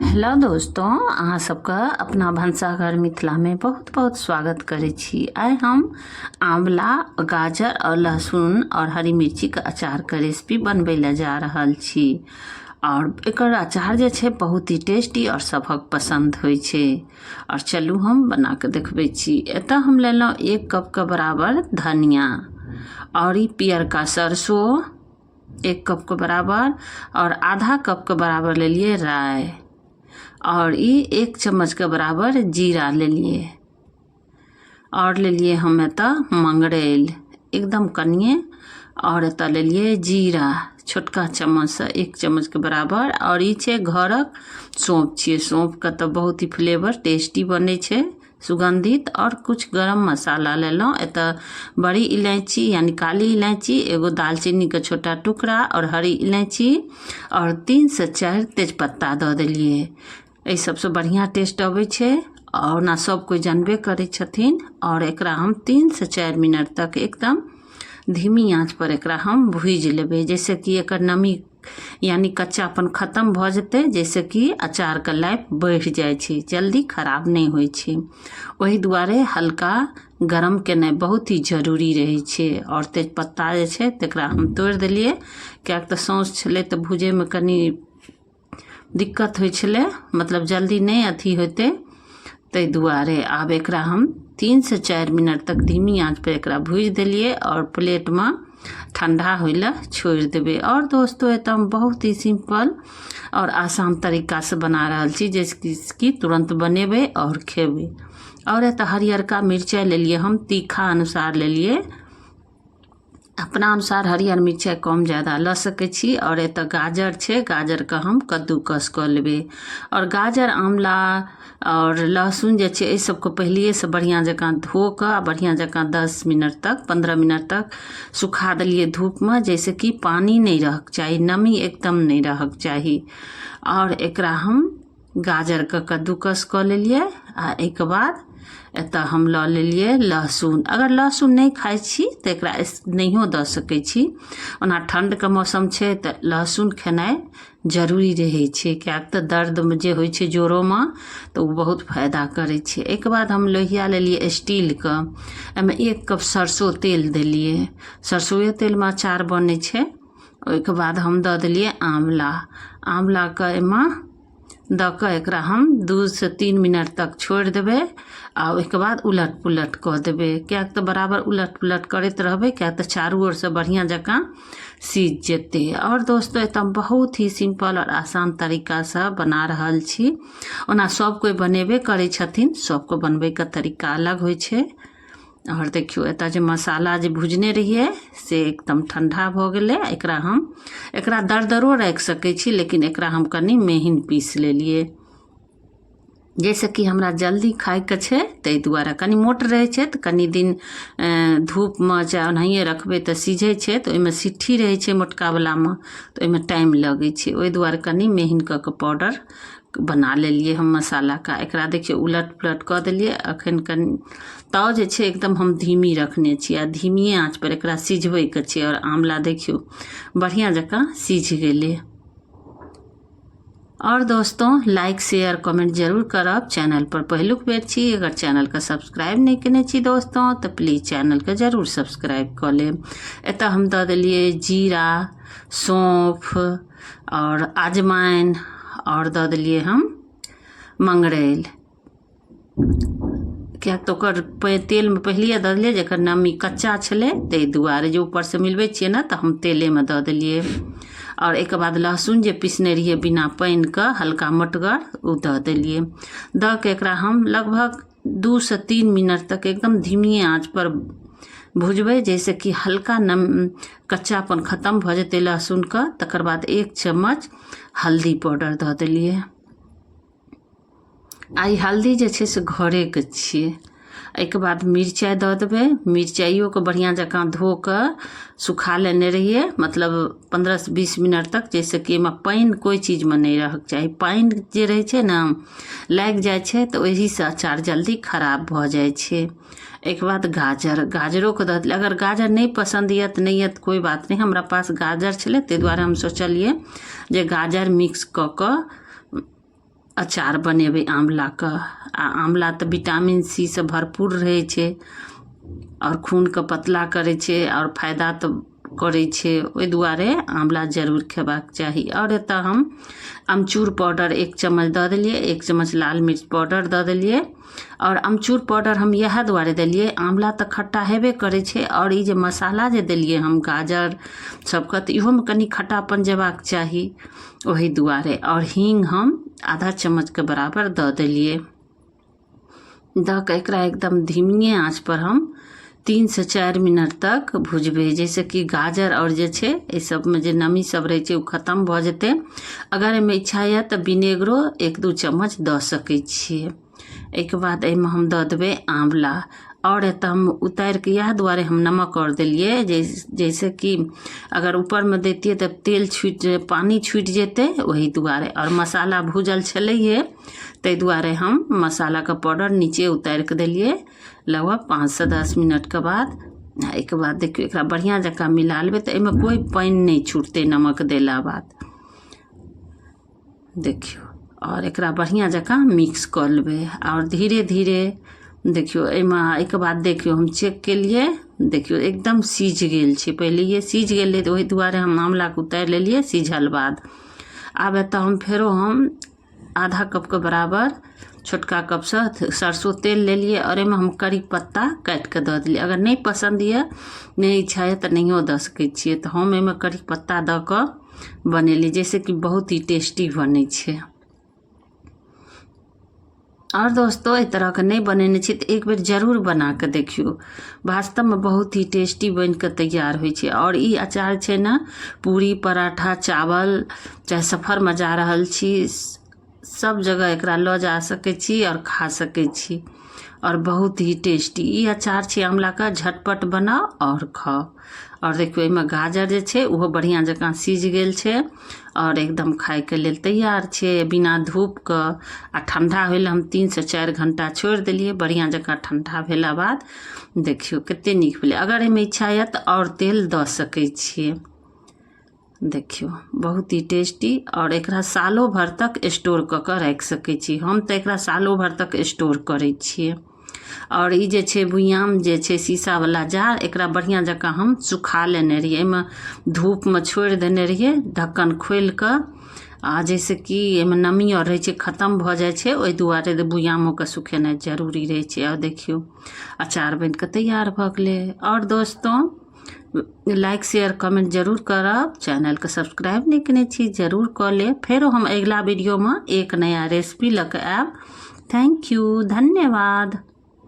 Hello दोस्तों, अहाँ सबके अपना भनसाघर मिथिलामे बहुत बहुत स्वागत करै छी। आइ हम आंवला, गाजर और लहसुन और हरी मिर्चीके अचारके रेसिपी बनबै लए जा रहल छी। और एकर अचार जे छै बहुत ही टेस्टी और सभक पसन्द होइ छै। और चलू हम बना कऽ देखबै छी। एतऽ हम लेलहुँ 1 कपके बराबर धनिया और ई पियरका सरसो 1 कप के बराबर और आधा कप के बराबर लेलिए राई और ई 1 चम्मच के बराबर जीरा लेलिए और लेलिए हम एतऽ मंगरैल एकदम कनिए और एतऽ लेलिए जीरा छोटका चम्मचसँ 1 चम्मच के बराबर और ई छै घरक सौंफ छियै। सौंफके तऽ बहुत ही फ्लेवर टेस्टी बनै छै सुगंधित। और कुछ गरम मसाला लेलहुँ, एतऽ बड़ी इलायची यानी काली इलायची, एगो दालचीनी के छोटा टुकड़ा और हरी इलायची और 3 से 4 तेजपत्ता दऽ देलियै। एहि सबसँ बढ़िआँ टेस्ट अबै छै और ओना सब कोइ जानबे करै छथिन। और एकरा हम 3 से 4 मिनट तक एकदम धीमी आँच पर एकरा हम भूजि लेबै, जाहिसँ कि एकर नमी यानी कच्चापन खतम भऽ जेतै, जाहिसँ कि अचारके लाइफ बढ़ि जाइ छै, जल्दी खराब नहि होइ छै। ओहि दुआरे हल्का गरम केनाइ बहुत ही जरूरी रहै छै। आओर तेजपत्ता जे छै तकरा हम तोड़ि देलियै, किएक तऽ सौंस छलै तऽ भुजैमे कनि दिक्कत होइ छलै, मतलब जल्दी नहि अथी होइतै, ताहि दुआरे। आब एकरा हम 3 से 4 मिनट तक धीमी आँचपर एकरा भूजि देलियै आओर प्लेटमे ठण्डा होइ लए छोड़ि देबै। आओर दोस्तो, एतऽ हम बहुत ही सिम्पल आओर आसान तरीकासँ बना रहल छी, जाहिसँ कि तुरन्त बनेबै आओर खेबै। आओर एतऽ हरियरका मिरचाइ लेलियै हम, तीखा अनुसार लेलियै, अपना अनुसार हरियर मिरचाइ कम ज्यादा लऽ सकै छी। आओर एतऽ गाजर छै, गाजरके हम कद्दूकस कऽ लेबै। आओर गाजर, आँवला आओर लहसुन जे छै एहि सबके पहिलिएसँ बढ़िआँ जकाँ धो कऽ आ बढ़िआँ जकाँ 10 मिनट तक 15 मिनट तक सुखा देलियै धूपमे, जाहिसँ कि पानि नहि रहक चाही, नमी एकदम नहि रहक चाही। आओर एकरा हम गाजरके कद्दूकस कऽ लेलियै आ एहिके बाद एतऽ हम लऽ लेलियै लहसुन। अगर लहसुन नहि खाइ छी तऽ एकरा नहियो दऽ सकै छी। ओना ठण्डके मौसम छै तऽ लहसुन खेनाइ जरूरी रहै छै, किएक तऽ दर्दमे जे होइ छै जोड़ोमे तऽ ओ बहुत फायदा करै छै। एहिके बाद हम लोहिया लेलियै स्टीलके, एहिमे 1 कप सरसो तेल देलियै। सरसोए तेलमे अचार बनै छै। ओहिके बाद हम दऽ देलियै आँवला। आँवलाके एहिमे दऽ कऽ एकरा हम 2 से 3 मिनट तक छोड़ि देबै आ ओहिके बाद उलट पुलट कऽ देबै, किएक तऽ बराबर उलट पुलट करैत रहबै, किएक तऽ चारू ओरसँ बढ़िआँ जकाँ सीझ जेतै। आओर दोस्तो, एतऽ हम बहुत ही सिम्पल आओर आसान तरीकासँ बना रहल छी। ओना सब कोइ बनेबे करै छथिन, सबके बनबैके तरीका अलग होइ छै। आओर देखियौ, एतऽ जे मसाला जे भुजने रहियै से एकदम ठण्डा भऽ गेलै। एकरा हम एकरा दरदरो राखि सकै छी, लेकिन एकरा हम कनि मेहीन पीस लेलियै, जाहिसँ कि हमरा जल्दी खाइके छै, ताहि दुआरे। कनि मोट रहै छै तऽ कनि दिन धूपमे चाहे ओनाहिए रखबै तऽ सिझै छै, तऽ ओहिमे सिट्ठी रहै छै मोटकावलामे, तऽ ओहिमे टाइम लगै छै। ओहि दुआरे कनि मेहीन कऽ कऽ पाउडर बना लेलियै हम मसालाके। एकरा देखियौ, उलट पुलट कऽ देलियै। अखन कनि ताव जे छै एकदम हम धीमी रखने छी आ धीमिए आँचपर एकरा सिझबैके छै। आओर आँवला देखियौ, बढ़िआँ जकाँ सिझ गेलै। और दोस्तों, लाइक शेयर कमेंट जरूर करब। चैनल पर पहिलुक बेर छी, अगर चैनल के सब्सक्राइब नहीं केने छी दोस्तों, तो प्लीज चैनल के जरूर सब्सक्राइब कऽ लेब। एतऽ हम दऽ देलियै जीरा, सौंफ और अजवाइन और दऽ देलियै हम मंगरैल, किएक तऽ ओकर तेलमे पहिलिए दऽ देलियै, जकर नमी कच्चा छलै, ताहि दुआरे जे ऊपरसँ मिलबै छियै ने, तऽ हम तेलेमे दऽ देलियै। आओर एहिके बाद लहसुन जे पिसने रहियै बिना पानिके, हल्का मोटगर, ओ दऽ देलियै। दऽ कऽ एकरा हम लगभग 2 से 3 मिनट तक एकदम धीमिए आँचपर भुजबै, जाहिसँ कि हल्का नम कच्चापन खतम भऽ जेतै लहसुनके। तकर बाद 1 चम्मच हल्दी पाउडर दऽ देलियै। आ ई हल्दी जे छै से घरेके छियै। एहिके बाद मिरचाइ दऽ देबै। मिरचाइयोके बढ़िआँ जकाँ धो कऽ सुखा लेने रहियै, मतलब 15 से 20 मिनट तक, जाहिसँ कि एहिमे पानि कोइ चीजमे नहि रहक चाही। पानि जे रहै छै ने, लागि जाइ छै तऽ ओहिसँ अचार जल्दी खराब भऽ जाइ छै। एहिके बाद गाजर, गाजरोके दऽ देलियै। अगर गाजर नहि पसन्द यऽ तऽ नहि यऽ तऽ कोइ बात नहि। हमरा पास गाजर छलै, ताहि दुआरे हम सोचलियै जे गाजर मिक्स कऽ कऽ अचार बनेबै आँवलाके। आ आँवला तऽ विटामिन सी सँ भरपूर रहै छै आओर खूनके पतला करै छै आओर फायदा तऽ करै छै। ओहि दुआरे आँवला जरूर खेबाक चाही। आओर एतऽ हम अमचूर पाउडर 1 चम्मच दऽ देलियै, 1 चम्मच लाल मिर्च पाउडर दऽ देलियै। आओर अमचूर पाउडर हम इएह दुआरे देलियै, आँवला तऽ खट्टा हेबे करै छै आओर ई जे मसाला जे देलियै हम गाजर सबके, तऽ इहोमे कनि खट्टापन जेबाक चाही, ओहि दुआरे। आओर हींग हम आधा चम्मचके बराबर दऽ देलियै। दऽ कऽ एकरा एकदम धीमिए आँचपर हम 3 से 4 मिनट तक भुजबै, जाहिसँ कि गाजर आओर जे छै एहि सबमे जे नमी सब रहै छै ओ खतम भऽ जेतै। अगर एहिमे इच्छा यऽ तऽ विनेगरो 1-2 चम्मच दऽ सकै छियै। एहिके बाद एहिमे हम दऽ देबै आँवला। आओर एतऽ हम उतारिके इएह दुआरे हम नमक आओर देलियै जाहिसँ कि अगर ऊपरमे दैतियै तऽ तेल छुटि पानि छुटि जेतै, ओहि दुआरे। आओर मसाला भुजल छलैहे ताहि दुआरे हम मसालाके पाउडर नीचे उतारिके देलियै लगभग 5 से 10 मिनटके बाद। एहिके बाद देखियौ एकरा बढ़िआँ जकाँ मिला लेबै तऽ एहिमे कोइ पानि नहि छुटतै नमक देला बाद। देखियौ आओर एकरा बढ़िआँ जकाँ मिक्स कऽ लेबै आओर धीरे धीरे देखियौ एहिमे। एहिके बाद देखियौ हम चेक केलियै, देखियौ एकदम सीझ गेल छै। पहिलैए सीझ गेलै तऽ ओहि दुआरे हम आँवलाके उतारि लेलियै सीझल बाद। आब एतऽ हम फेरो हम आधा कपके बराबर छोटका कपसँ सरसो तेल लेलियै आओर एहिमे हम करी पत्ता काटिकऽ दऽ देलियै। अगर नहि पसन्द यऽ, नहि इच्छा यऽ तऽ नहियो दऽ सकै छियै। तऽ हम एहिमे करी पत्ता दऽ कऽ बनेलियै, जाहिसँ कि बहुत ही टेस्टी बनै छै। आओर दोस्तो एहि तरहके नहि बनेने छी तऽ एक बेर जरूर बना कऽ देखियौ, वास्तवमे बहुत ही टेस्टी बनि कऽ तैयार होइ छै। आओर ई अचार छै ने पूरी पराठा चावल चाहे सफरमे जा रहल छी सब जगह एकरा लऽ जा सकै छी आओर खा सकै छी। आओर बहुत ही टेस्टी ई अचार छै आँवलाके, झटपट बनाउ आओर खाउ। आओर देखियौ एहिमे गाजर जे छै ओहो बढ़िआँ जकाँ सीझ गेल छै आओर एकदम खाइके लेल तैयार छै बिना धूपके। आ ठण्डा होइ लए हम 3 से 4 घण्टा छोड़ि देलियै। बढ़िआँ जकाँ ठण्डा भेला बाद देखियौ कते नीक भेलै। अगर एहिमे इच्छा यऽ तऽ आओर तेल दऽ सकै छियै। देखियौ बहुत ही टेस्टी। आओर एकरा सालो भरि तक स्टोर कऽ कऽ राखि सकै छी। हम तऽ एकरा सालो भरि तक स्टोर करै छियै। आओर ई जे छै बुइयाम जे छै शीशावला जार, एकरा बढ़िआँ जकाँ हम सुखा लेने रहियै, एहिमे धूपमे छोड़ि देने रहियै ढक्कन खोलि कऽ, आ जाहिसँ कि एहिमे नमी आओर रहै छै खतम भऽ जाइ छै, ओहि दुआरे बुइयामोके सुखेनाइ जरूरी रहै छै। आओर देखियौ अचार बनि कऽ तैयार भऽ गेलै। आओर दोस्तो लाइक शेयर कमेंट जरूर करब। चैनलके सब्सक्राइब नहि केने छी जरूर कऽ लेब। फेरो हम अगिला वीडियोमे एक नया रेसिपी लऽ कऽ आयब। Thank you, धन्यवाद।